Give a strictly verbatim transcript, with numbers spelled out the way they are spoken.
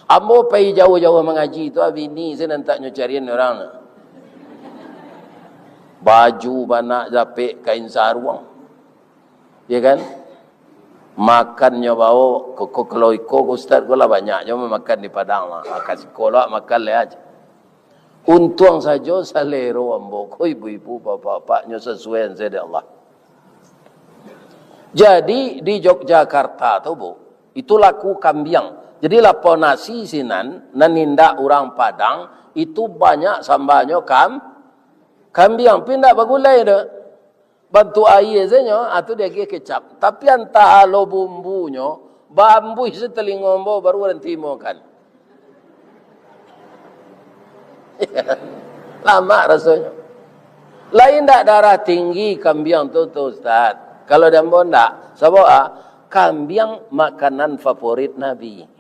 Ambo pai jauah-jauah mangaji tu, ah, bini se nan tak nyo carian urang. Baju banak, japek, kain saruang. Ya kan? Makannyo bao, ko, ko, kalau iko ko ustaz ko lah banyak jo makan di Padang lah. Makan siko lah, makan leh aja. Untuang sajo salero ambo ko ibu-ibu, bapak-bapaknyo sasuai sajo dek Allah. Jadi, di Yogyakarta tu, Bu, itu laku kambiang. Jadi, lapau nasi sinan, nan indak urang Padang, itu banyak sambahnyo kam-, kambiang. Tapi indak bagulai doh. Bantuak aia sajo, ah, tu diagiah kecap. Tapi antah alo bumbunyo, baambuih se talingo ambo, baru baranti makan. Lamak rasonyo. Lai ndak darah tinggi kambiang tu, tu, Ustaz? Kalau di ambo ndak. Sabab, ah, kambiang makanan favorit Nabi.